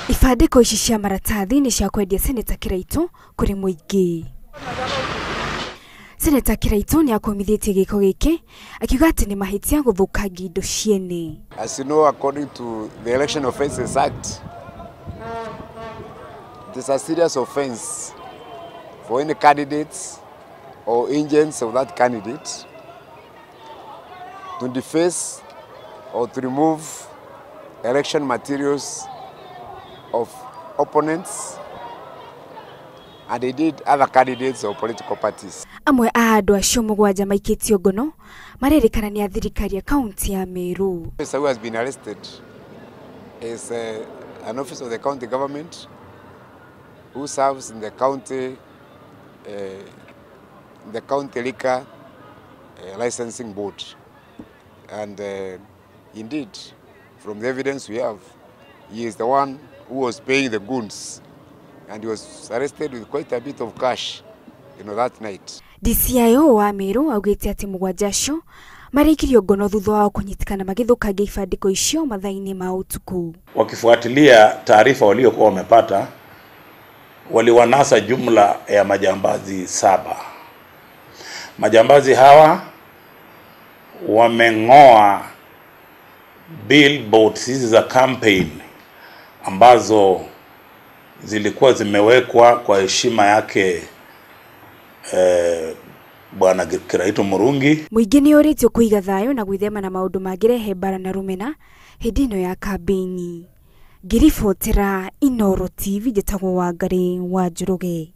Ibandĩko ici cia maratathi nĩ cia kwendia Seneta Kiraitũ kũrĩ mũingĩ. Seneta Kiraitũ nĩ akũmithĩtie gĩko gĩkĩ akiuga atĩ nĩ mahĩtia gũthũkangia indo ciene. As you know, according to the Election Offences Act, it is a serious offense for any candidates or agents of that candidate to deface or to remove election materials of opponents and indeed other candidates or political parties. Amwe a andũ acio 7 maikĩtio ngono marerĩkana nĩ a thirikari ya kaunti ya Meru. Officer who has been arrested is an officer of the county government who serves in the county liquor licensing board, and indeed from the evidence we have, he is the one who was paying the goons, and he was arrested with quite a bit of cash, that night. DCIO wa Meru augĩte atĩ 7 acio marĩkirio ngono thutha wao kũnyitĩkana magĩthũkangia ibandĩko icio mathaa-inĩ ma ũtukũ. Wakifuatilia taarifa waliokuwa wamepata, waliwanasa jumla ya majambazi 7. Majambazi hawa wameng'oa billboards hizi za campaign ambazo zilikuwa zimewekwa kwa heshima yake Bwana Kiraitu Murungi. Mũingĩ nĩ ũrĩtio kũiga thayũ na gwĩthema na maũndũ mangĩrehe mbara na rũmena hĩndĩ ĩno ya kambĩini. Ngĩribotera Inooro TV, njĩtagwo Wangari wa Njoroge.